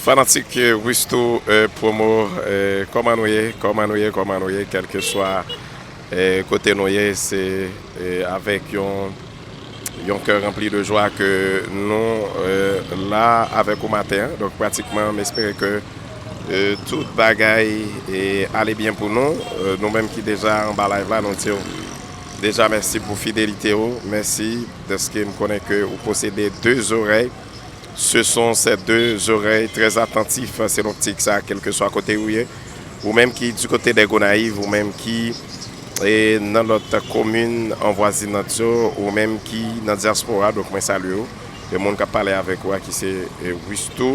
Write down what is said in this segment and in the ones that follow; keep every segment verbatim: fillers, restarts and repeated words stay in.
Fanatik eh, Wisto eh, Promo, eh, kòman nou ye? Kòman nou ye? Kòman nou ye? Kèlkeswa eh, kote nou ye, se eh, avèk yon, yon kè ranpli de jwa ke nou eh, la avèk ou maten an. Donk, pratikman, m espere ke eh, tout bagay eh, ale byen pou nou. Eh, nou menm ki deja anba live la, nou di w deja mèsi pou fidelite ou. Mèsi dèske m konnen ke ou posede de zorèy. Ce sont ces deux oreilles très attentifs, se loptik sa, kèlkeswa kote ou ye. Ou menm ki du kote de Gonayiv, ou menm ki eh, nan lòt komin anvwazinant yo, ou menm ki nan dyaspora, donk mwen salye w. E moun k ap pale avèk ou a ki se eh, Wisto,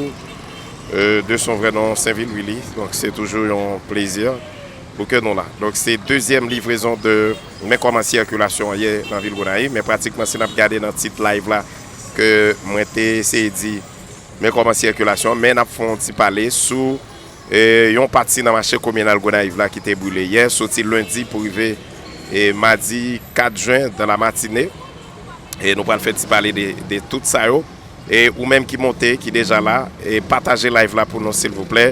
eh, de son vrè non, Senvil Willy. Donk se toujou yon plezi pou ke nou la. Donk se dezyèm livrezon de men kòman sikilasyon an ye nan vil Gonayiv, men pratikman si n ap gade nan tit live la ke mwen te eseye di men kòman sikilasyon, men n ap fè yon ti pale sou eh, yon pati nan mache kominal Gonayiv la ki te brile yè, soti lendi pou rive eh, madi kat jen dan la matine. E nou pral fè ti pale de, de tout sa yo. E ou menm ki monte, ki deja la, e pataje live la pou nou silvouplè.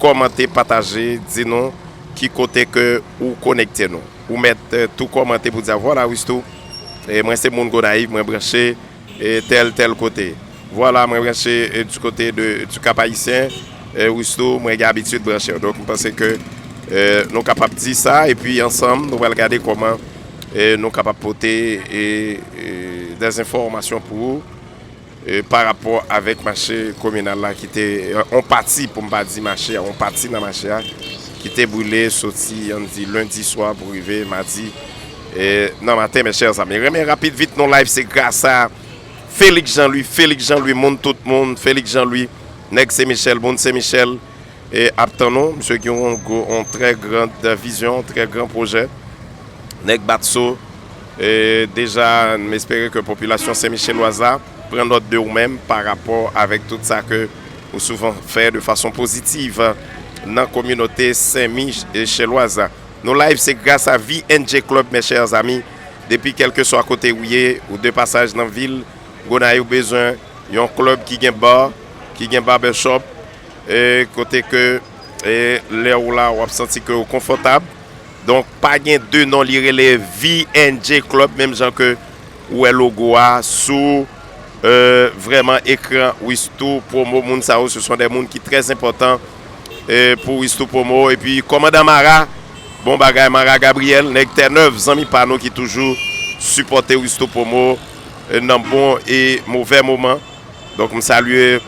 Kòmante, pataje, di nou ki kote ke ou konekte nou. Ou mèt eh, tou kòmante pou di a vwala Wisto, e mwen se moun Gonayiv, mwen branche e tèl tèl kote. Vwala, mwen branche e du kote de, du Cap Haïtien, e Wisto, mwen gen abitid branche. Donk, m panse ke e, nou kapab di sa, epi ansanm, nou pral gade kòman e, nou kapab pote e, e, dèzenfòmasyon pou ou e, pa rapò avèk mache kominal la ki te, e, on pati, pou m pa di mache a, on pati nan mache a, ki te brile soti, ann di, lendi swa pou rive madi e, nan maten, mes chers amis. Renmen rapid vit, nou live, se gras a Félix Jean Louis, Félix Jean Louis, moun tout moun, Félix Jean Louis, nèg Sen Michèl, moun Sen Michèl, e ap tann ou. Misye gen yon gwo, yon trè grand vizyon, trè gran pwojè. Nèg Batso, e deja, m espere ke popilasyon Sen Michelwaz la pran nòt de ou menm pa rapò avèk tout sa ke ou souvan fè de fason pozitiv nan kominote Sen Michelwaz la. Nou live, se gras a V N J Club, mes chers amis. Depi kèlkeswa kote ou ye, ou de pasaj nan vil Gonayiv, ou bezwen yon club ki gen bar, ki gen barbershop, e kote ke e lè ou la, w ap santi ke ou konfòtab. Donk, pa gen de non, li rele V N J Club, menm jan ke ou wè logo a sou e, vrèman ekran Wisto Promo. Moun sa yo, se son de moun ki trè enpòtan e, pou Wisto Promo. Epi, kòmandan Mara, bon bagay, Mara Gabriel, nèg Tè Nèv, zanmi pa nou ki toujou sipòte Wisto Promo e, nan bon e movè moman. Donk, m salye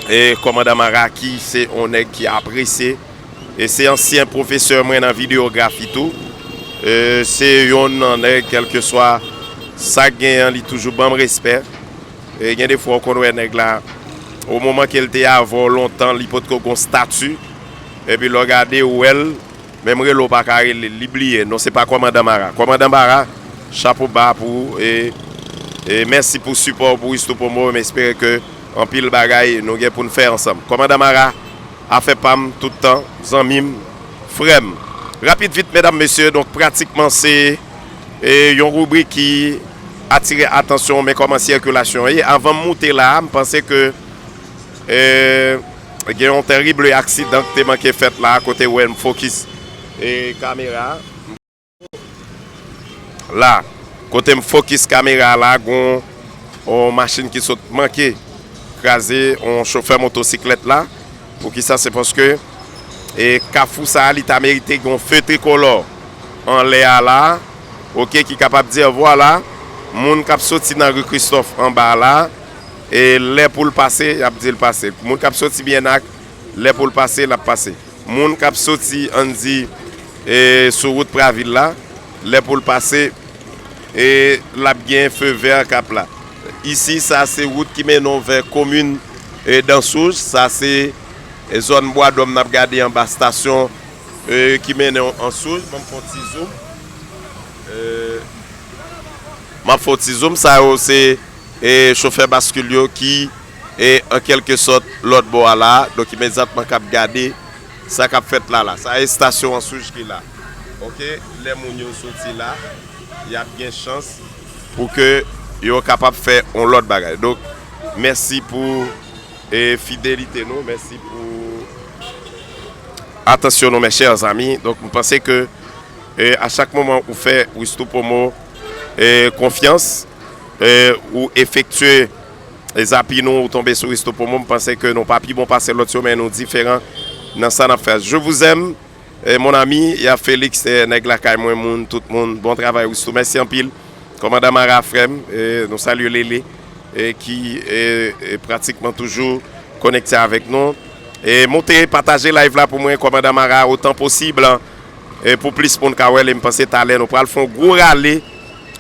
e, kòmandan Mara ki se yon nèg ki apresye. E se ansyen pwofesè mwen nan videyografi tou. E se yonn nan nèg, kèlkeswa sa k genyen an, li toujou ban m respè. E gen de fwa w konn wè nèg la, o moman ke l te avè w lontan, li potko gon stati. Epi lè w gade, w wè l, menm rele w pa ka rele l, li bliye. Non, se pa kòmandan Mara. Kòmandan Mara, chapo ba pou ou. E, e mèsi pou sipò w pou Wisto Promo. M espere ke anpil bagay nou gen pou n fè ansanm. Kòmandan Mara, afè pa m, tout tan, zanmi m, frè m. Rapid vit, medam, mesye, donk pratikman se e, yon ribrik ki atire atansyon, men kòman sikilasyon ye. Avan m moute la, m panse ke e, gen yon terib aksidan ki te manke fèt la, kote w wè m fokis e, kamera. La, kote m fokis kamera la, gon yon machin ki sot manke kraze yon chofè motosiklèt la. Poukisa? Se paske e, kafou sa a, li ta merite gen yon fe trikolò anlè a la, oke, ki kapab di, vwala, moun k ap soti nan ri Kristòf anba la, e lè pou l pase, y ap di l pase. Moun k ap soti Byenak, lè pou l pase, l ap pase. Moun k ap soti, ann di, e, sou wout Pravil la, lè pou l pase, e l ap gen fe vè k ap la. Isi, sa se wout ki mennen w vè komin e, Dansouj. Sa se e, zòn Bwadòm n ap gade anba estasyon e, ki mennen w an Souj. Ban m fè yon ti zoom. E, m ap fè yon ti zoom. Sa yo se e, chofè baskil yo ki e, an kèlke sòt lòt bò a la. Donk, imedyatman k ap gade sa k ap fèt la la. Sa estasyon an Souj ki la. Oke, lè moun yo soti la, y ap gen chans pou ke yo kapab fè yon lòt bagay. Donk, mèsi pou E fidelite nou, mèsi pou atansyon nou, mes chers amis. Donk, m panse ke e, a chak moman ou fè Wistou Pomo e, konfyans, e, ou efektye e, zapi nou, ou tonbe sou Wistou Pomo, m panse ke nou pa pi bon pase lòt yo, men nou diferan nan sa n ap fè. Je vous aime, e, mon ami, y a Félix, e, nèg lakay mwen, moun, tout moun, bon travay Wistou, mèsi anpil. Kòmandan Mara, frè m, e, nou salye Lele, e, ki e, e, pratikman toujou konekte avèk nou. E monte, pataje live la pou mwen, Kòmandan Mara, otan posib, e, pou plis moun ka wè l. E m panse talè nou pral fè yon gwo rale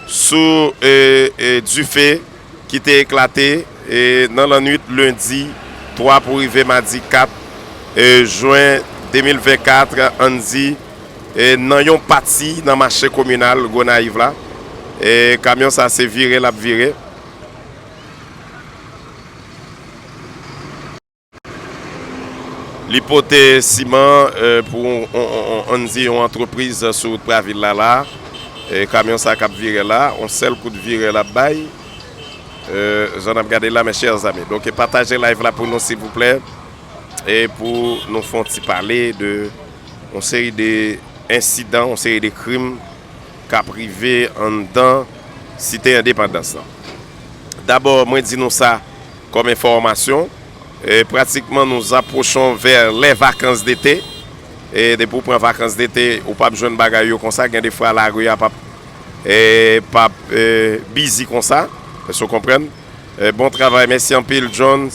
sou e, e, dife ki te eklate e, nan lannwit lendi twa pou rive madi kat e, jen de mil vennkat, ann di, e, nan yon pati nan mache kominal Gonayiv la. E, kamyon sa se vire l ap vire. Li pote siman e, pou on, on, on, on, ann di yon antrepriz sou wout Pravil la la. E, kamyon sa k ap vire la, on sèl kout vire l ap bay. E, jan n ap gade la, mes chers amis. Donk, e pataje live la pou nou, silvouplè. E pou nou fè on ti pale de on seri de ensidan, on seri de krim k ap rive anndan Site Endepandans lan. Dabò, mwen di nou sa kòm enfòmasyon. E, pratikman, nous approchons vers les vacances d'été. E, depi w pran vakans dete, ou p ap jwenn bagay yo konsa. Gen de fwa, lari a p ap, e, p ap, e, bizi konsa. Èske w konprann? E, bon travay. Mèsi anpil, John,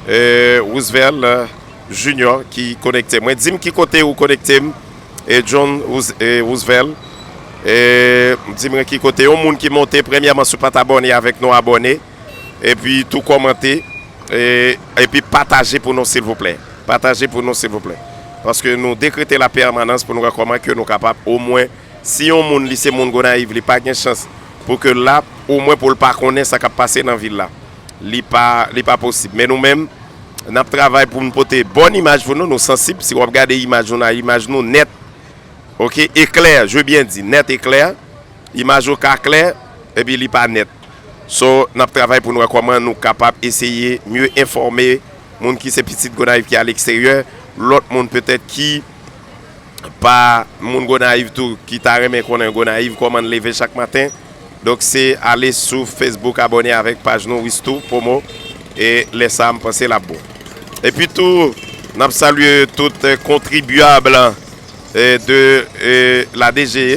e, Roosevelt, e, Junior ki konekte. Mwen, di m ki kote ou konekte m, e, John Roos-, e, Roosevelt. E, di m ki kote yon moun ki monte, premyèman, si w pa t abòne avèk nou, abòne. Epi tou kòmante. E, epi pataje pou nou, silvouplè. Pataje pou nou, silvouplè. Paske nou dekrete la pèmanans pou nou wè kòman ke nou kapab, omwen, si yon moun, li se moun Gonayiv, li pa gen chans pou ke l la, omwen pou l pa konnen sa k ap pase nan vil la. Li pa, li pa posib. Men nou menm, n ap travay pou n pote bòn imaj pou nou. Nou sansib, si w ap gade imaj nou, nan imaj nou nèt, oke, e klè, je veux bien dire, nèt e klè. Imaj ou ka klè, epi li pa nèt. So, n ap travay pou n wè kòman nou kapab eseye mye enfòme moun ki se pitit Gonayiv ki aleksteryè, lòt moun petèt ki pa moun Gonayiv tou, ki ta renmen konnen Gonayiv, kòman n leve chak maten. Donk, se ale sou Facebook, abòne avèk paj nou, Wistou Pomo, e lè sa a, m panse l ap bon. Epi tou, n ap salye tout, e, kontribyab, e, de, e, la D G,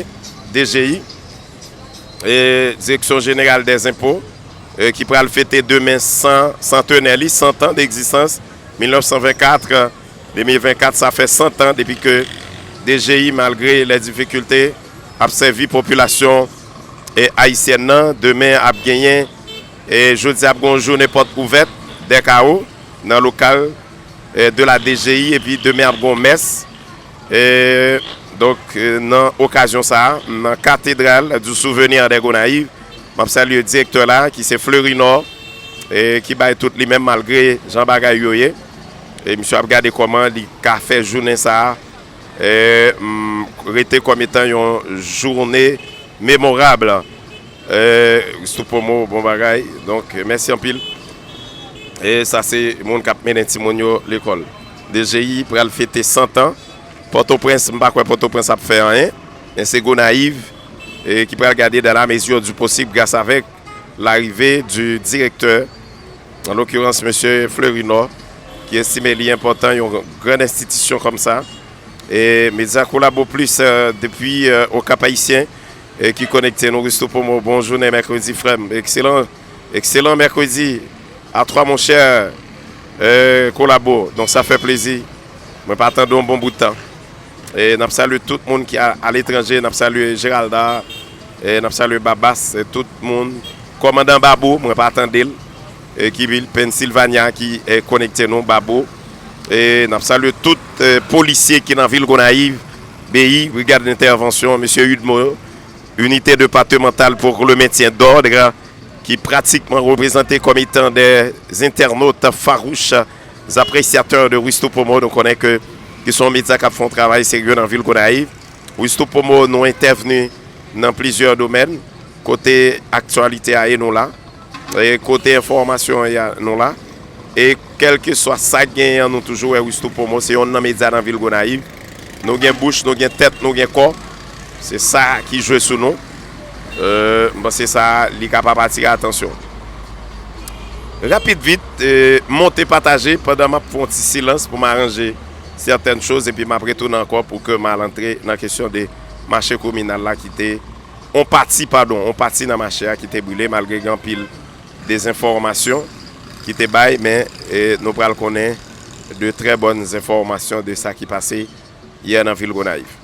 D G I, e, Direksyon Jeneral dè Zenpo, e, ki pral fete demen san, santenè li, san tan degzistans, mil nèf san vennkat, de mil vennkat, sa fè san tan depi ke D G I, malgre lè difikilte, ap sèvi popilasyon, e, ayisyèn nan. Demen ap genyen, e, jodi ap gen yon jounen pòt ouvèt dè kawo nan lokal, e, de la D G I, epi demen ap gen yon mès. E, donk, e, nan okazyon sa a, nan Cathédrale du Souvenir des Gonayives, m ap salye direktè la, ki se Fleurinor, e, ki bay tout li menm, malgre jan bagay yo ye. E misye ap gade kòman li ka fè jounen sa a, e, m, rete kòm etan yon jounen memorab. E, Wistou Pomo, bon bagay. Donk, mèsi anpil. E sa se moun k ap mennen timoun yo lekòl. D G I pral fete san tan. Pòtoprens, m pa kwè Pòtoprens ap fè anyen. Men se Gonayiv, e, ki pral gade dans la mesure du possible grâce avec l'arrivée du directeur, en l'occurrence, mesye Fleurinor, ki estime li enpòtan, yon gran enstitisyon kòm sa. E Medya Kolabo Plis, e, depi, e, Okap Ayisyen, e, ki konekte nou. Wistou Pomo, bon jounen mèkredi, frè m. Ekselan, ekselan mèkredi. A twa, monchè, e, Kolabo. Donk, sa fè plezi. Mwen pa tande w yon bon bout tan. E n ap salye tout moun ki a, aletranje. N ap salye Geralda. E n ap salye Babas. E tout moun. Kòmandan Babou, mwen pa tande l. E ki Pennsylvania ki, e, konekte nou, Babou. E n ap salye tout, e, polisye ki nan vil Gonayiv, B I, Brigad d'Intervention, mesye Udmo, Unité Départementale pour le Maintien d'Ordre, ki pratikman reprezante kòm etan des internautes farouches appréciateurs de Wistou Pomo. Nou konnen ke, ki se yon medya k ap fè yon travay serye nan vil Gonayiv. Wistou Pomo, nou entèvni nan plizyè domèn. Kote aktyalite a ye, nou la. E kote enfòmasyon an ye a, nou la. E kèlkeswa sa k genyen an, nou toujou wè Wistou Pwomo se yonn nan medya nan vil Gonayiv. Nou gen bouch, nou gen tèt, nou gen kò. Se sa ki jwe sou nou. Euh, m panse sa, li kapab atire atansyon. Rapid vit, euh, monte pataje pandan m ap fè yon ti silans pou m aranje sètèn choz, epi m ap retounen ankò pou ke m al antre nan kesyon de mache kominal la ki te, yon pati, padon, yon pati nan mache a ki te brile, malgre gen anpil dezenfòmasyon ki te bay, men, e, nou pral konnen de trè bòn enfòmasyon de sa ki pase yè nan vil Gonayiv.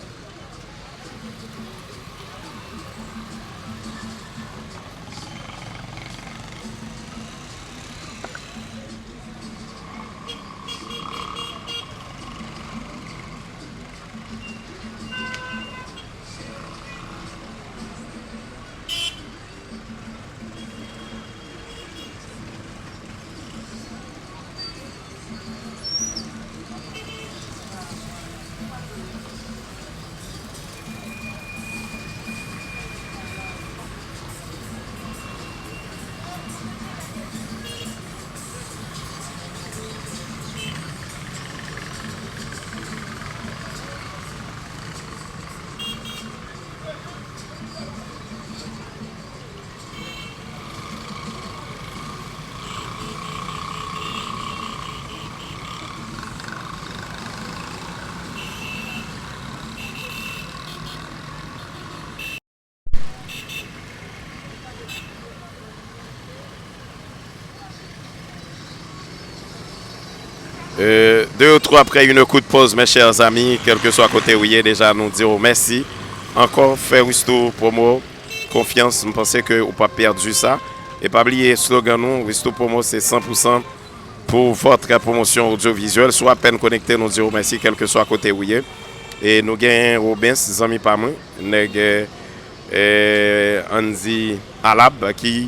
Euh, deux ou trois après une courte pause, mes chers amis, kèlkeswa kote ou ye, deja nou di w mèsi. Ankò, fè Wistou Pwomo konfyans, m panse ke ou p ap pèdi sa. E pa bliye slogan nou, Wistou Pwomo se san pou san pour votre promotion audiovisuelle. Si w apèn konekte, nou di w mèsi, kèlkeswa kote ou ye. E nou gen Robens, zanmi pa mwen, nèg, eh, Andy Alab, ki,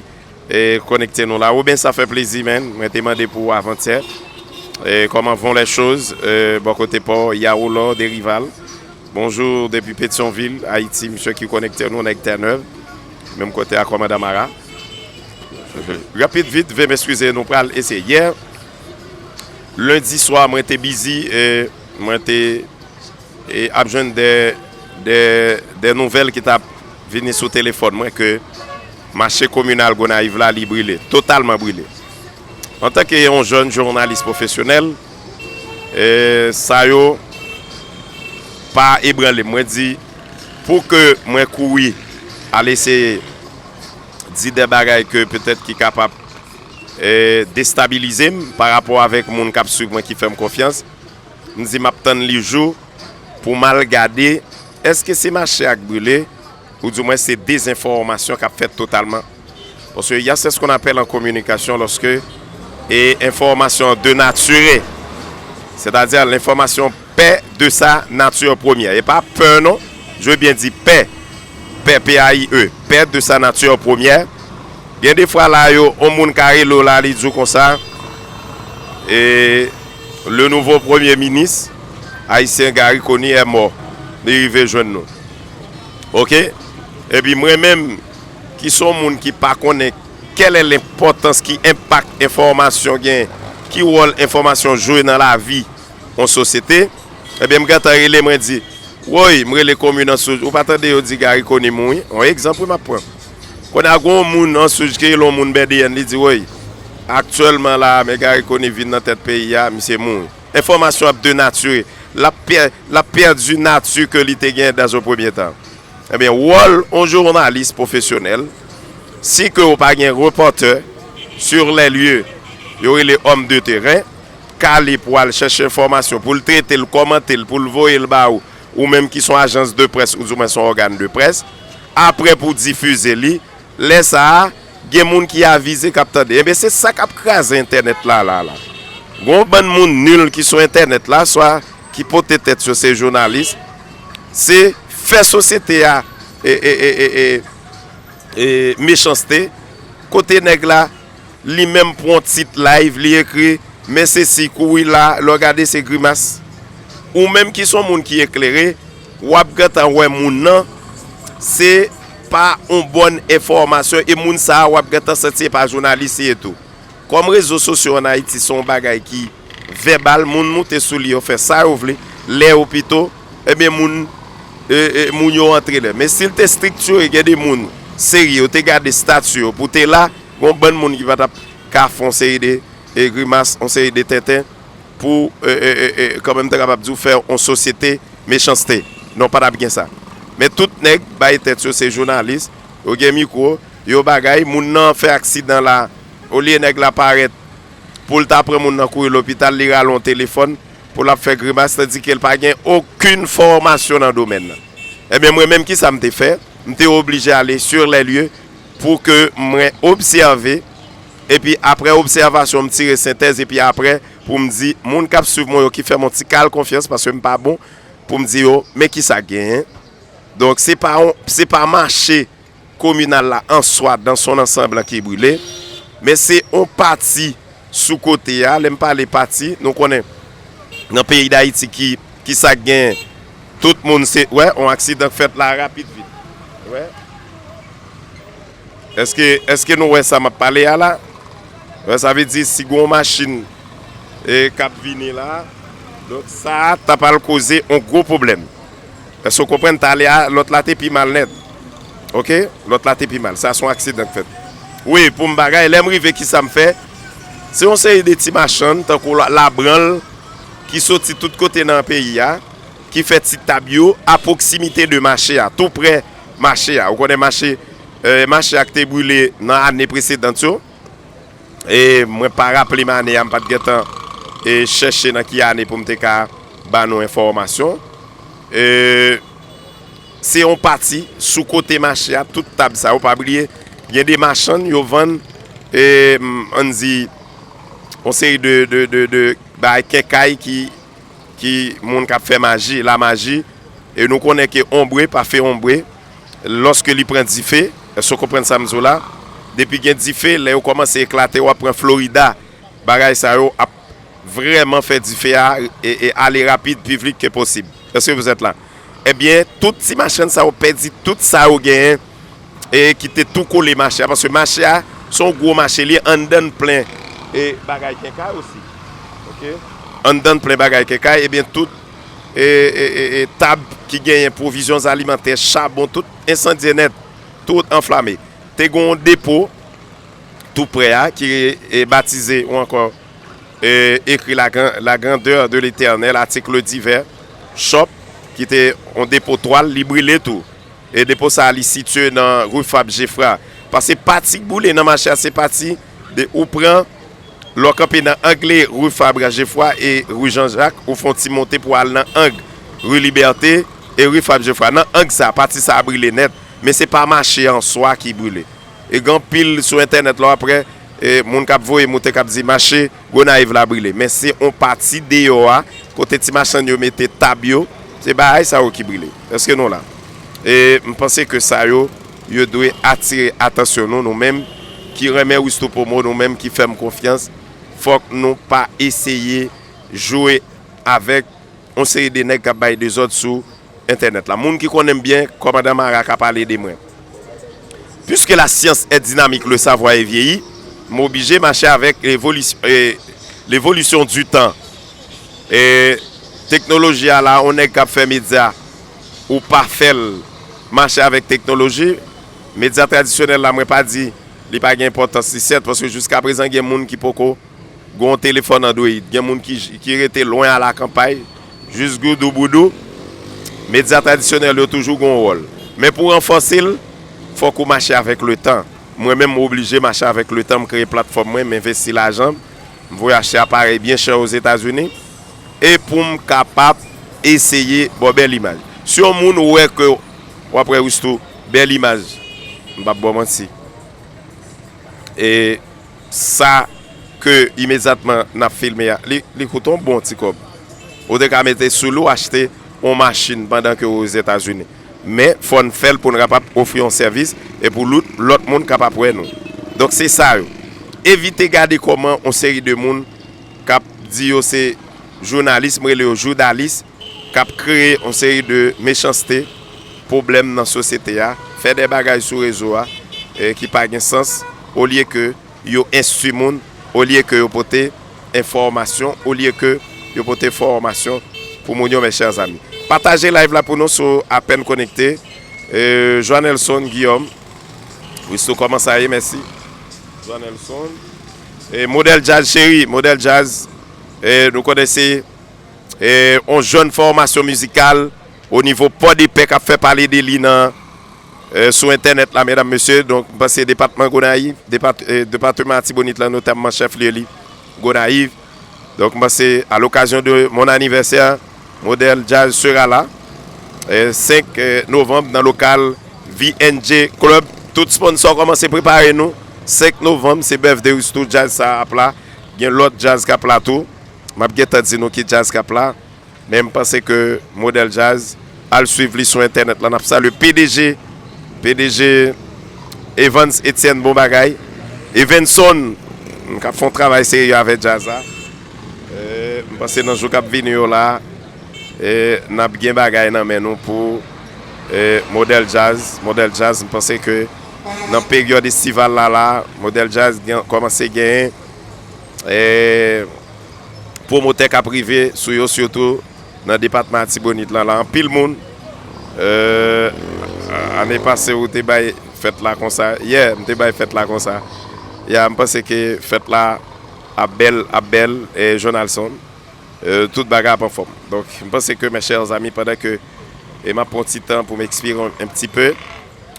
eh, konekte nou la. Robens, sa fè plezi, man. Mwen te mande pou ou avantyè. Eh, comment vont les choses, eh, bò kote pò, Yaoulor, Derival. Bonjou depi Petyonvil, Ayiti, misye ki konekte nou, nèg Tènèv, menm kote a Kòmandan Mara. Rapid vit, veuillez m'excuser, nou pral eseye. Yè, lendi swa, mwen te bizi, e mwen te, e, ap jwenn de, de, de nouvèl ki t ap vini sou telefòn mwen ke mache kominal Gonayiv la, li brile, totalman brile. Antanke yon jèn jounalis pwofesyonèl, e, sa yo pa ebranle m. Mwen di, pou ke mwen kouri al eseye di de bagay ke petèt ki kapab, e, destabilize m pa rapò avèk moun k ap swiv mwen, ki fè m konfyans, m di m ap tann li jou pou m al gade èske se mache a k brile, oudimwen se dezenfòmasyon k ap fèt totalman. Parce que il y a, c'est ce qu'on appelle en communication lorsque, e, enfòmasyon denature, c'est-à-dire l'information perd de sa nature première. E pa pè non, je veux bien dire pè, pè, P A I E, perd de sa nature première. Gen de fwa la yo, yon moun ka rele w la, li di w konsa, e, le nouveau premier ministre haïtien Garry Conille est mort. Li rive jwenn nou. Oke? Epi mwen menm, ki se yon moun ki pa konnen kèl è lenpòtans, ki enpak enfòmasyon gen, ki wòl enfòmasyon jwe nan lavi yon sosyete, ebyen, m gentan rele, mwen di, woy, m rele komin Ansouj, ou pa tande yo di Garry Conille mouri? Yon egzanp, wi, m ap pran. Kounye a, gen yon moun Ansouj ki rele yon moun B D N, li di, woy, aktyèlman la, men Garry Conille vin nan tèt peyi a, misye mouri. Enfòmasyon ap denatire. L ap pè-, l ap pèdi nati ke li te gen dans un premier temps. Ebyen, wòl yon jounalis pwofesyonèl, si ke ou pa gen repòtè sur les lieux, yo rele homme de terrain, k ale pou al chèche enfòmasyon, pou l trete l, kòmante l, pou l voye l ba ou, ou menm ki se yon ajans de près, oudimwen se yon ògàn de près, apre pou w difize li, lè sa a, gen moun ki avize k ap tande. Ebyen, se sa k ap kraze entènèt la, la, la. Gen yon bann moun nil ki sou entènèt la, swa ki pote tèt yo se jounalis, se fè sosyete a, e, e, e, e, e, e, mechanste, kote nèg la, li menm pran yon tit live, li ekri, men sesi, kouri la, lè w gade se grimas. Ou menm ki se yon moun ki eklere, w ap gentan wè moun nan, se pa yon bòn enfòmasyon, e moun sa a, w ap gentan santi e pa jounalis li ye tou. Kòm rezo sosyo ann Ayiti se yon bagay ki vèbal, moun moute sou li, yo fè sa yo vle, lè yo pito, ebyen moun, e, e, moun yo antre lè. Men si l te estriktire, gen de moun serye, yo te gade estati yo pou te la, gen yon bann moun ki pa t ap ka fè yon seri de e, grimas, yon seri de tenten pou, e, e, e, e, kanmenm te kapab di w fè yon sosyete mechanste. Non, pa t ap gen sa. Men tout nèg bay tèt yo se jounalis, yo gen mikwo, yo bagay, moun nan fè aksidan la, olye nèg la parèt pou l ta pran moun nan kouri lopital, li rale yon telefòn pou l ap fè grimas, tandike l pa gen okenn fòmasyon nan domèn nan. Ebyen, mwen menm, kisa m te fè? M te oblije ale sur les lieux pou ke mwen obsève, epi aprè obsèvasyon, m tire sentèz, epi aprè, pou m di moun k ap swiv mwen yo ki fè m yon ti kal konfyans, paske m pa bon, pou m di yo, men kisa k genyen. Donk, se pa yon, se pa mache kominal la an swa, dans son ensemble, ki brile, men se yon pati sou kote a. Lè m pale pati, nou konnen nan peyi Dayiti ki, ki sa k genyen, tout moun se, wè, yon aksidan k fèt la rapid vit. Wè. Èske, èske nou wè sa m ap pale a la? Wè, sa vle di si gen yon machin, e, k ap vini la, donk sa a t ap al koze yon gwo pwoblèm. Èske w konprann? Talè a, lòt la te pi mal nèt. Oke? Lòt la te pi mal. Sa se yon aksidan k fèt. Wi, pou m bagay, lè m rive, kisa m fè? Se yon seri de ti machann, tankou la, labranl, ki soti tout kote nan peyi a, ki fè ti tab yo a pwoksimite de mache a, tou prè mache a. Ou konnen mache, e, mache a ki te brile nan ane presedan yo. E mwen pa raple m ane a, m pa t gentan, e, chèche nan ki ane pou m te ka ba nou enfòmasyon. E, se yon pati sou kote mache a, tout tab sa yo, pa bliye, gen de machann, yo vann, e, m, ann di, yon seri de, de, de, de bagay kenkay ki, ki moun k ap fè maji, lamaji, e nou konnen ke ombre pa fè ombre, lòske li pran dife, èske w konprann sa m di w la? Depi gen dife, lè yo kòmanse eklate, w ap pran Florida, bagay sa yo ap vrèman fè dife a, e, e ale rapid, pi vit ke posib. Èske vous êtes là? Ebyen, tout ti machann sa yo pèdi tout sa yo genyen, e ki te tou kole mache a, paske mache a, se yon gwo mache, li anndan plen, e bagay kenkay osi. Oke? Anndan plen bagay kenkay, ebyen, tout, e, e, e, e tab ki genyen pwovizyon alimantè, chabon, tout ensandye nèt, tout anflame. Te gen yon depo tou prè a, ki, e, batize ou ankò, e, écrit la, gran- la grandeur de l'Éternel, article divers, shop, ki te yon depo twal, li brile tou. E depo sa a, li sitiye nan ri Fab Jefra. Paske pati k boule nan mache a, se pati de ou pran, lè w kanpe nan angle ri Fab Jefra e ri Jan Jak, ou fè yon ti monte pou al nan ang ri Libète e ri Fab Jefra. Nan ang sa, pati sa a brile nèt, men se pa mache an swa ki brile. E gen anpil sou entènèt la, aprè, e, moun k ap voye moute k ap di mache Gonayiv la brile. Men se yon pati deyò a, kote ti machann yo mete tab yo, se bagay sa yo ki brile. Èske nou la? E m panse ke sa yo, yo dwe atire atansyon nou, nou menm ki renmen Risto Promo, nou menm ki fè m konfyans, fòk nou pa eseye jwe avèk yon seri de nèg k ap bay dezòd sou entènèt la. Moun ki konnen m byen, kòmandan Mara ka pale de mwen. Puisque la science est dynamique, le savoir est vieilli, m oblije mache avèk l'évolution, e, l'évolution du temps. E teknoloji a la, yon nèg k ap fè medya, ou pa fè l mache avèk teknoloji, medya tradisyonèl la, mwen pa di li pa gen enpòtans li, sèt, paske jiskaprezan gen moun ki poko gen yon telefòn Android, gen moun ki, ki rete lwen a lakanpay, jis goudouboudou, medya tradisyonèl yo toujou gen yon wòl. Men pou ranfòse l, fòk ou mache avèk letan. Mwen menm, m oblije mache avèk letan, m kreye platfòm mwen, m envesti lajan m, m voye achte aparèy byen chè Ozetazini, e pou m kapab eseye ba w bèl imaj. Si yon moun wè ke w ap wè Risto, bèl imaj, m p ap ba w manti. E sa ke imedyatman n ap filme a, li, li koute yon bon ti kòb. Ou te ka mete sou li w achte yon machin pandan ke w Ozetazini. Men, fò n fè l pou n kapab ofri yon sèvis e pou lòt, lòt moun kapab wè nou. Donk, se sa yo. Evite gade kòman yon seri de moun k ap di yo se jounalis, m rele yo joudalis, k ap kreye yon seri de mechanste, pwoblèm nan sosyete a, fè de bagay sou rezo a, e ki pa gen sans, olye ke yo enstwi moun olye ke yo pote enfòmasyon, olye ke yo pote fòmasyon pou moun yo, mes chers amis. Pataje live la pou nou si w apèn konekte. E, Joanelson Guillaume, Wisto, kòman sa ye? Mèsi. Joanelson. E, Modèl Djaz cheri, Modèl Djaz. E, nou konnen se, e, yon jèn fòmasyon mizikal o nivo Pòdepè k ap fè pale de li nan, e, sou entènèt la, medam, mesye. Donk, m panse depatman Gonayiv, depat-, e, depatman Latibonit la, notamman chèf lye li, Gonayiv. Donk, m panse, à l'occasion de mon anniversaire, Modèl Djaz sera là, e, senk, e, novanm, nan lokal V N J Club. Tout sponsò kòmanse prepare nou. Senk novanm, se birthday Wisto, djaz sa ap la. Gen lòt djaz k ap la tou. M ap gentan di nou ki djaz k ap la. Men m panse ke Modèl Djaz, al swiv li sou entènèt la. N ap salye P D G, P D G Evans Etienne, bon bagay. Evenson, m k ap fè yon travay serye avèk djaz la. E, m panse nan jou k ap vini yo la, e, n ap gen bagay nan men nou pou, e, Modèl Djaz. Modèl Djaz, m panse ke nan peryòd estival la, la, Modèl Djaz gen, kòmanse genyen, e, pwomotè k ap rive sou yo, sitou nan depatman Latibonit lan, la, anpil moun. E, ane pase, ou te bay fèt la konsa. Yeah, m te bay fèt la konsa. Ya, m panse ke fèt la ap bèl, ap bèl, e, Jonalson. E, tout bagay ap anfòm. Donk, m panse ke, mes chers amis, pandan ke, e, m ap pran ti tan pou m ekspire yon, yon ti pe,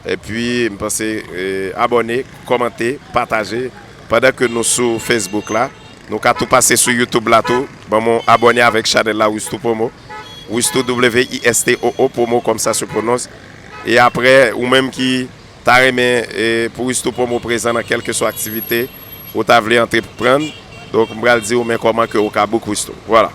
epi, m panse, e, abòne, kòmante, pataje. Pandan ke nou sou Facebook la, nou ka tou pase sou YouTube la tou. Ban m yon abòne avèk chanèl la, Wisto Promo. Wisto, W I S T O O, Promo, comme ça se prononce. E aprè, ou menm ki ta renmen, e, pou Wisto Promo prezan nan kèlkeswa aktivite ou ta vle antreprann, donk, m pral di w men kòman ke ou ka book Wisto. Vwala.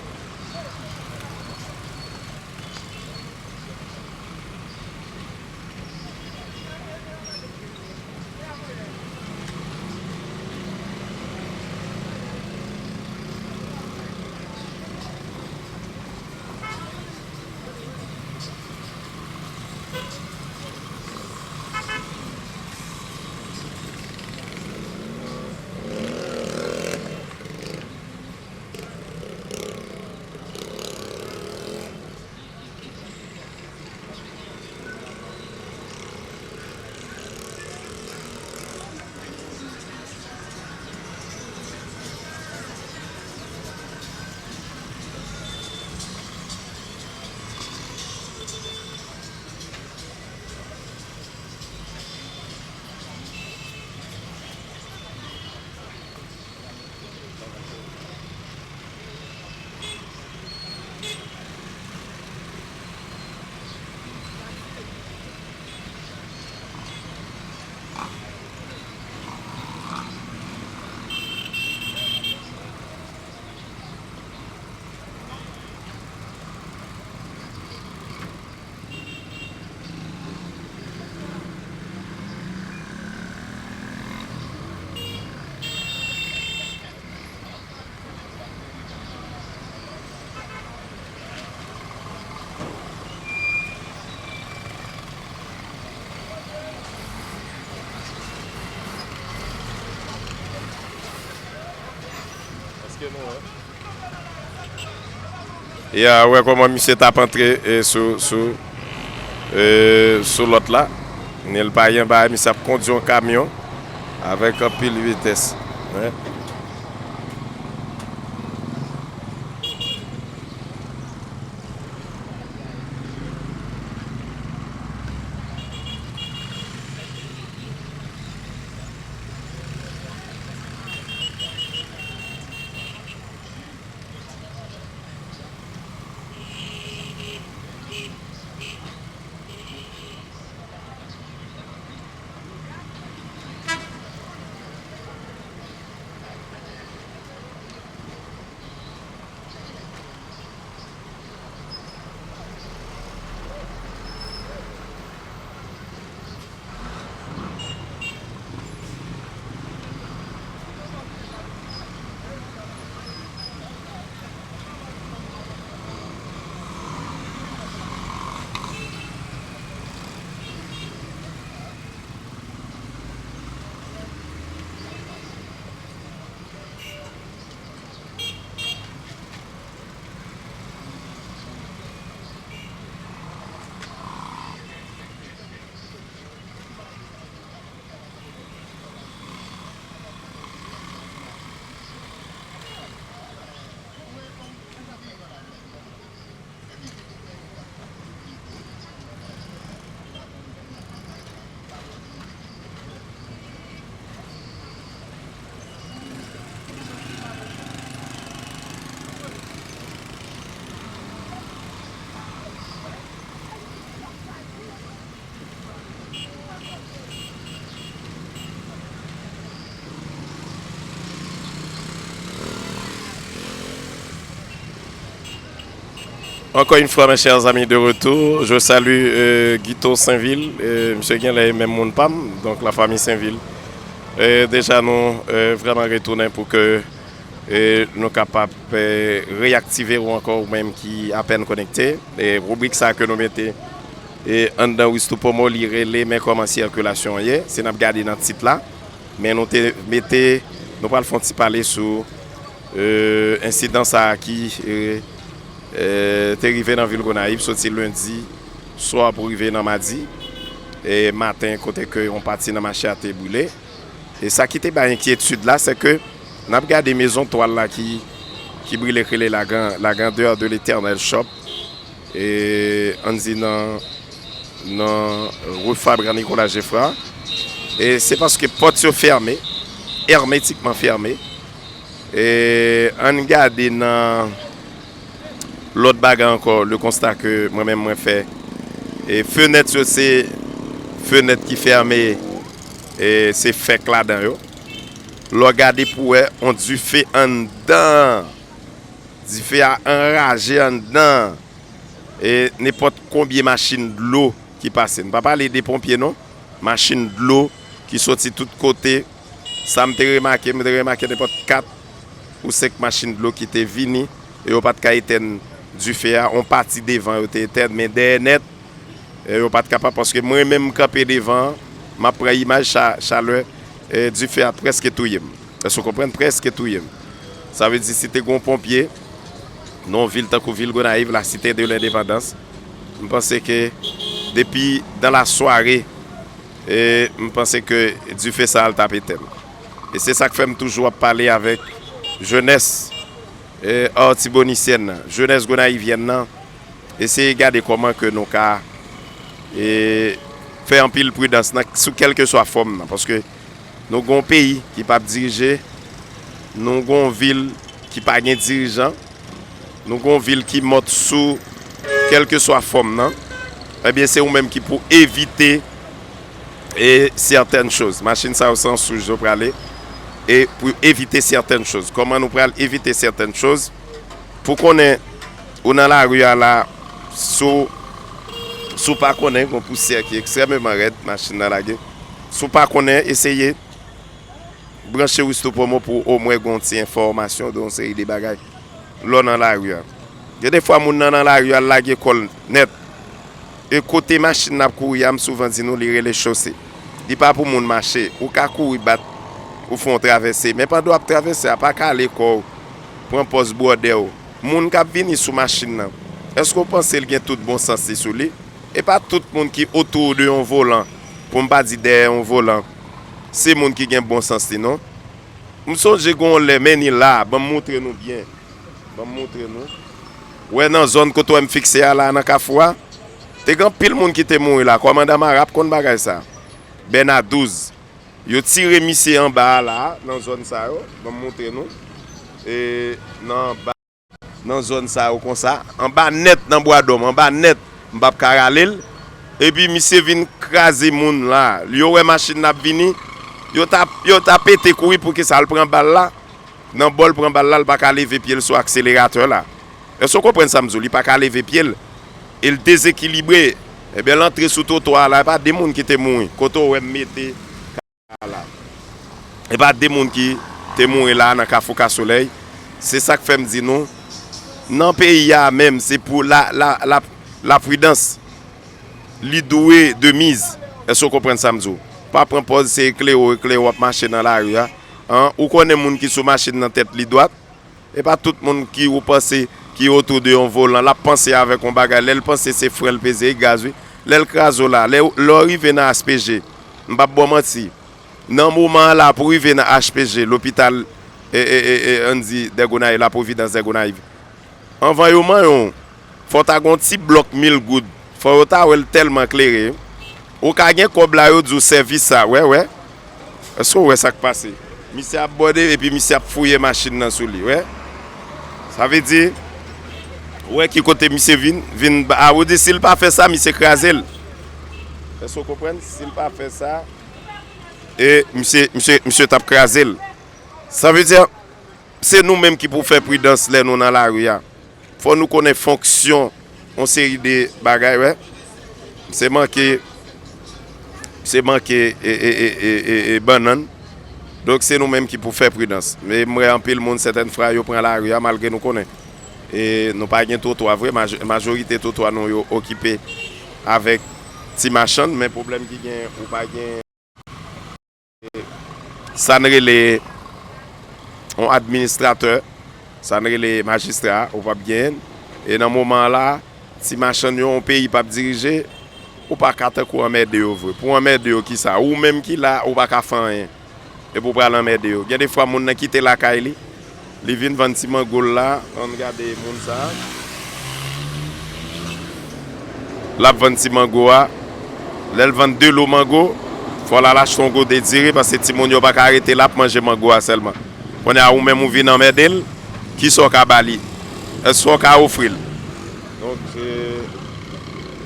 Èske nou wè? Ya, wè kòman misye t ap antre, e, sou, sou, e, sou lòt la. Nèl pa gen bagay, misye ap kondui yon kamyon avèk anpil vitès. Wi. Encore une fois, mes chers amis, de retour. Je salue euh, Guito Sainvil. Euh, Misye genlè e menm moun pa m, donk la famille Sainvil. Euh, deja nou euh, vrèman retounen pou ke euh, nou kapab euh, reyaktive ou ankò ou menm ki apèn konekte. E ribrik sa ke nou mete e anndan Wistou Pomo, li rele men kòman sikilasyon an ye. Si n ap gade nan tit la, men nou te mete, nou pral fè yon ti pale sou euh, ensidan sa a ki euh, euh, te rive nan vil Gonayiv soti lendi swa pou rive nan madi e maten, kote ke yon pati nan mache a te brile. E sa ki te bay enkyetid la, se ke n ap gade mezon twal la ki, ki brile, ki rele la gran, la grandeur de l'Eternel Shop, e ann di nan, nan rue Fabre Nicolas Geffrard. E se paske pòt yo fèmen, èmetikman fèmen. E ann gade nan lòt bagay ankò, le constat ke mwen menm mwen fè. E fenèt yo se fenèt ki fèmen, e se fèk ladan yo. Lè w gade pou wè yon dife anndan. Dife a anraje anndan. E nenpòt konbyen machin dlo ki pase. M pa pale de ponpye non. Machin dlo ki soti tout kote. Sa m te remake, m te remake nenpòt kat ou senk machin dlo ki te vini e yo pa t ka etèn dife a. Yon pati devan yo te etèn, men dèyè nèt, e yo pa t kapab, paske mwen menm m kanpe devan an, m ap pran imaj cha, chalè e dife a prèske touye m. Èske w konprann? Prèske touye m. Sa vle di si te gen yon ponpye nan yon vil tankou vil Gonayiv, la Cité de l'Indépendance, m panse ke depi dans la soirée, e m panse ke dife sa a l t ap etèn. E se sa k fè m toujou ap pale avèk jenès e, Artibonisyèn nan, jenès gonayivyèn nan, eseye gade kòman ke nou ka e, fè anpil pridans nan, sou kèlkeswa fòm nan, paske nou gen yon peyi ki p ap dirije, nou gen yon vil ki pa gen dirijan, nou gen yon vil ki mòt sou kèlkeswa fòm nan, ebyen se ou menm ki pou evite e sètèn choz. Machin sa yo se an souj yo prale e pou evite sètèn choz. Kòman nou pral evite sètèn choz? Pou konnen ou nan lari a la, si w, si w pa konnen, gen yon pousyè ki ekstrèmeman rèd, machin nan lage. Si w pa konnen, eseye branche Wistou Pwomo pou omwen gen yon ti enfòmasyon de yon seri de bagay lè w nan lari a. Gen de fwa moun nan nan lari a, l lage kò l nèt. E kote machin nan ap kouri a, m souvan di nou, li rele chose. Li pa pou moun mache. Ou ka kouri bat, ou fè yon travèse. Men pandan w ap travèse a, pa kale kò w, pran pòz bwòdè w. Moun k ap vini sou machin nan, èske w panse l gen tout bon sans li sou li? E pa tout moun ki otou de yon volan, pou m pa di dèyè yon volan, se moun ki gen bon sans li non. M sonje gen yon lè, men ni la, ban m moutre nou byen. Ban m moutre nou. Ou wè nan zòn kote w wè m fikse a la, nan kafou a, te gen anpil moun ki te mouri la. Kòmandan Mara ap konn bagay sa. Bèna douz. Yo tire misye anba a la, nan zòn sa yo. Ban m moutre nou. E nan anba, nan zòn sa yo konsa. Anba nèt, nan Bwadòm, anba nèt. M p ap ka rale l. Epi misye vin kraze moun la. Yo wè machin nan ap vini. Yo ta, yo ta pete kouri poukisa l pran bal la. Nan bò l pran bal la, l pa ka leve pye l sou akseleratè la. Èske w konprann sa m di w? Li pa ka leve pye l. E l dezekilibre. Ebyen, l antre sou twotwa a la, e pa de moun ki te mouri. Kote w wè m mete ka la. E pa de moun ki te mouri la nan Kafou Kasolèy. Se sa k fè m di nou, nan peyi a menm, se pou la, la, la, lapridans. Li dwe de miz. Èske w konprann sa m di w? Pa pran pòz se eklere w, eklere w ap mache nan lari a. An, ou konnen moun ki sou machin nan tèt li dwat? E pa tout moun ki ou panse ki otou de yon volan, l ap panse avèk yon bagay. Lè l panse se fren l peze, e gaz wi. Lè l kraze w la, lè, lè w rive nan H P G, m p ap ba w manti. Nan moman an la, pou w rive nan H P G, lopital, e, e, e, e, ann di, Dègonayiv, Laprovidans Dègonayiv. Anvan yo manyen w, fò w ta gen yon ti blòk mil goud. Fò yo ta wè l tèlman klere. Ou ka gen kòb la, yo di w sèvis sa, wè, wè. Èske w wè sa k pase? Misye ap bòde epi misye ap fouye machin nan sou li, wè. Sa vle di, wè ki kote misye vin, vin ba, a, ou di si l pa fè sa, misye kraze l. Èske w konprann? Si l pa fè sa, e misye, misye, misye t ap kraze l. Sa vle di, se nou menm ki pou fè pridans lè nou nan lari a. Fò nou konnen fonksyon yon seri de bagay, wè. Se manke, se manke e, e, e, e, e, e bannann. Donk, se nou menm ki pou fè pridans. Men m wè anpil moun, sètèn fwa, yo pran lari a, malgre nou konnen. E nou pa gen twotwa vre, maj-, majorite twotwa nou yo okipe avèk ti machann, men pwoblèm ki gen, ou pa gen sa n rele yon administratè, sa n rele majistra, ou p ap genyen. E nan moman an la, ti machann yo, yon peyi p ap dirije, ou pa ka tankou anmède yo vre. Pou anmède yo, kisa? Ou menm ki la, ou pa ka fè anyen. Epi w pral anmède yo. Gen de fwa, moun nan kite lakay li, li vin vann ti mango l la. Ann gade moun sa a. L ap vann ti mango a. Lè l vann de lo mango, fò l al achte yon gode diri, paske timoun yo pa ka rete la ap manje mango a sèlman. Kounye a, ou menm ou vin anmède l, kisa w ka ba li? Èske w ka ofri l? Donk, se,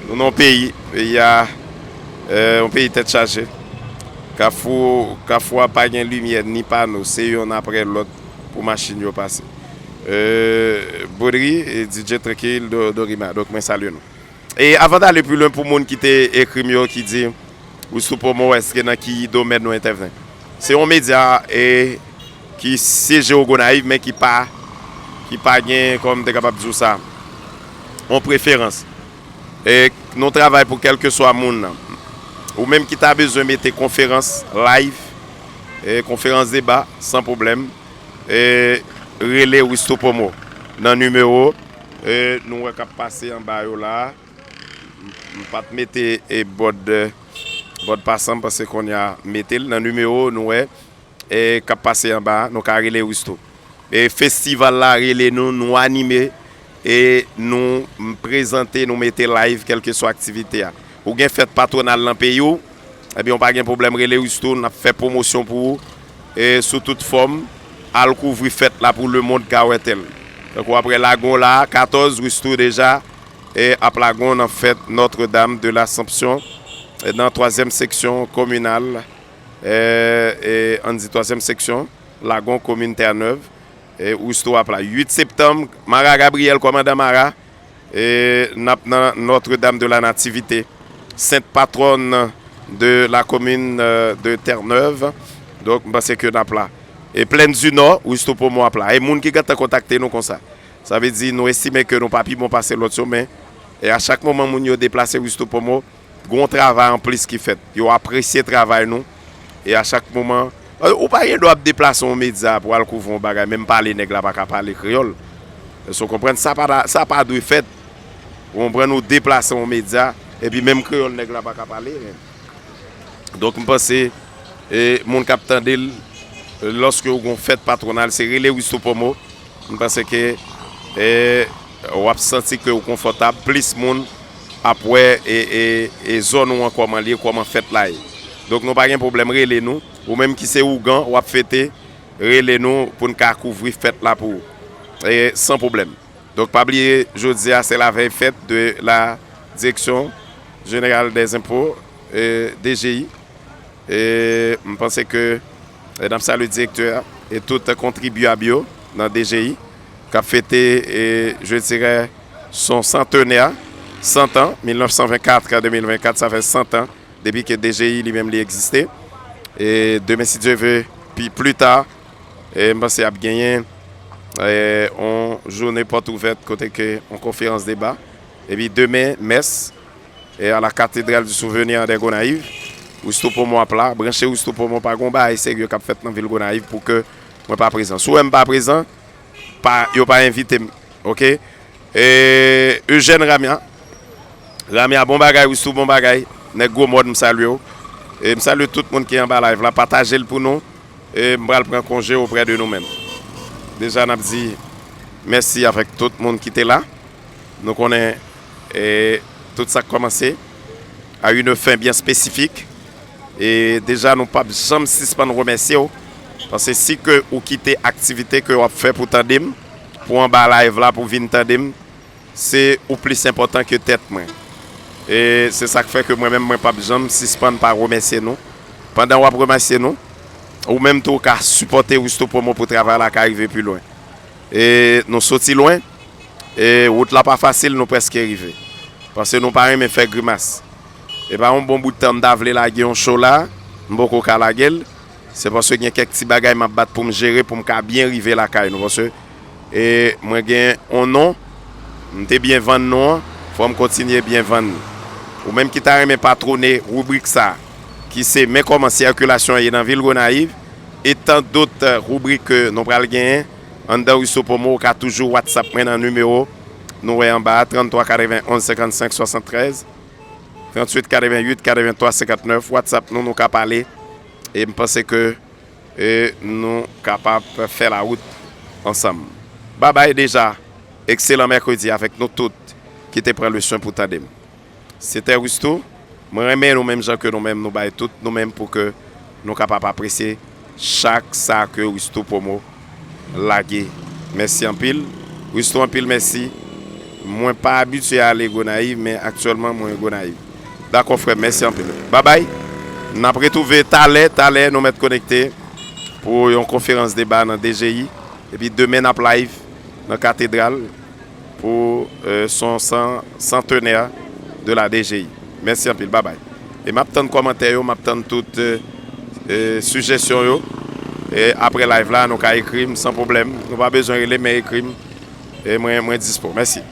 nou nan yon peyi, peyi a, eh, yon peyi tèt chaje. Kafou, Kafou a pa gen limyè, ni pano, se yonn apre lòt pou machin yo pase. Eh, Bodri, eh, D J Trankil, Do-, Dorima. Donk, mwen salye nou. E avan d ale pi lwen, pou moun ki te ekri m yo, ki di, Wistou Pomo, èske nan ki domèn nou entèvnen? Se yon medya, e, ki syeje o Gonayiv, men ki pa, ki pa gen, kòman m te kapab di w sa, yon preferans. E nou travay pou kèlkeswa moun nan. Ou menm ki ta bezwen mete konferans live, e konferans deba, san pwoblèm, e rele Wistou Pomo nan nimewo, e nou wè k ap pase anba yo la. M, m pa t mete, e, bòd, bòd pasan m, paske kounye a m mete l nan nimewo, nou wè, e, k ap pase anba a, nou ka rele Wistou. E festival la rele nou, nou anime, e nou, m prezante, nou mete live, kèlkeswa aktivite a. Ou gen fèt patwonal nan peyi w, ebyen, ou pa gen pwoblèm, rele Wistou, n ap fè pwomosyon pou ou, e sou tout fòm, al kouvri fèt la pou lemonn ka wè tèl. Tankou apre Lagon la, katòz, Wistou deja, e ap Lagon nan fèt Notre-Dame de l'Assomption, e nan twazyèm seksyon kominal, e, e, ann di twazyèm seksyon, Lagon, komin Tènèv, e Wistou ap la. Uit septanm, Mara Gabriel, kòmandan Mara, e n ap nan Notre-Dame de la Nativité, sent patwòn de la commune, euh, de Terre-Neuve. Donk, m panse ke n ap la. E Plaine du Nord, Wistou Pomo ap la. E moun ki gentan kontakte nou konsa. Sa vle di, nou estime ke nou pa pi bon pase lòt yo, men, e a chak moman moun yo deplase Wistou Pomo, gon travay anplis ki fèt. Yo apresye travay nou. E a chak moman, e, ou pa gen dwa ap deplase yon medya pou al kouvri yon bagay, menm pale nèg la pa ka pale kreyòl. Èske w konprann? Sa pa, sa pa dwe fèt. Ou konprann, ou deplase yon medya, epi menm kreyòl nèg la pa ka pale. Donk, m panse, e, moun k ap tande l, lòske w gon fèt patwonal, se rele Wistou Pomo. M panse ke, e, w ap santi ke w konfòtab, plis moun ap wè, e, e, e zòn ou an kòman l ye, kòman fèt la ye. Donk, nou pa gen pwoblèm, rele nou. Ou menm ki se ougan, w ap fete, rele nou pou n ka kouvri fèt la pou ou. E, san pwoblèm. Donk, pa bliye, jodi a, se la vèy fèt de la Direction Générale des Impôts, e, D G I. E m panse ke, e, n ap salye direktè a e tout kontribyab yo nan D G I k ap fete, e, je dirais, son centenaire, cent ans, mil nèf san vennkat a de mil vennkat, sa fè cent ans depi ke D G I li menm li egziste. E demen, si Dye ve, pi, pli ta, e m panse ap genyen, e, yon jounen pòt ouvèt kote ke yon konferans deba. Epi demen, mès, e, à la cathédrale du souvenir de Gonayiv. Wistou Pomo ap la. Branche Wistou Pomo, pa gon bagay serye k ap fèt nan vil Gonayiv pou ke mwen pa prezan. Si w wè m pa prezan, pa, yo pa envite m. Oke? E, Eugène Ramia. Ramia, bon bagay, Wistou, bon bagay. Nèg Gwo Mòn, m salye w. E m salye tout moun ki anba live la. Pataje l pou nou. E m pral pran konje oprè de nou menm. Deja, n ap di mèsi avèk tout moun ki te la. Nou konnen, e, tout sa k kòmanse a une fin bien spécifique. E deja, nou p ap janm sispann remèsye w. Paske si ke ou kite aktivite ke w ap fè pou tande m, pou anba live la, pou vin tande m, se ou plis enpòtan ke tèt mwen. E se sa k fè ke mwen menm, mwen p ap janm sispann pa remèsye nou. Pandan w ap remèsye nou, ou menm tou ou ka sipòte Wistou Promo pou travay la ka rive pi lwen. E nou soti lwen, E wout la pa fasil, nou prèske rive. Paske nou pa renmen fè grimas. E pa yon bon bout tan m ta vle lage yon show la, m poko ka lage l. Se paske gen kèk ti bagay m ap bat pou m jere pou m ka byen rive lakay nou. Paske e mwen gen yon non, m te byen vann non an, fò m kontinye byen vann li. Ou menm ki ta renmen patwone ribrik sa, ki se men kòman sikilasyon an ye nan vil Gonayiv, e tan dòt ribrik ke nou pral genyen anndan Risto Promo, ou ka toujou WhatsApp mwen nan nimewo nou wè anba a, trannntwa katrevenn onz senkannsenk swasanntrèz, tranntuit katrevenn uit katrevenntwa senkannnèf. WhatsApp nou, nou ka pale. E m panse ke e nou kapab fè lawout ansanm. Babay deja, ekselan mèkredi avèk nou tout ki te pran leswen pou tande m. Se te Risto, mwen renmen nou menm jan ke nou menm nou bay tout nou menm pou ke nou kapab apresye chak sa ke Risto Promo lage. Mèsi anpil. Risto, anpil mèsi. Mwen pa abitye ale Gonayiv, men aktyèlman mwen Gonayiv. Dakò frè m, mèsi anpil. Babay. N ap retwouve talè, talè nou mèt konekte pou yon konferans deba nan D G I. Epi demen n ap live nan katedral pou e, son san, santenè de la D G I. Mèsi anpil, babay. E m ap tann kòmantè yo, m ap tann tout e, e, sijesyon yo. E apre live la, nou ka ekri m san pwoblèm. Nou pa bezwen rele, men ekri m. E mwen, mwen dispo. Mèsi.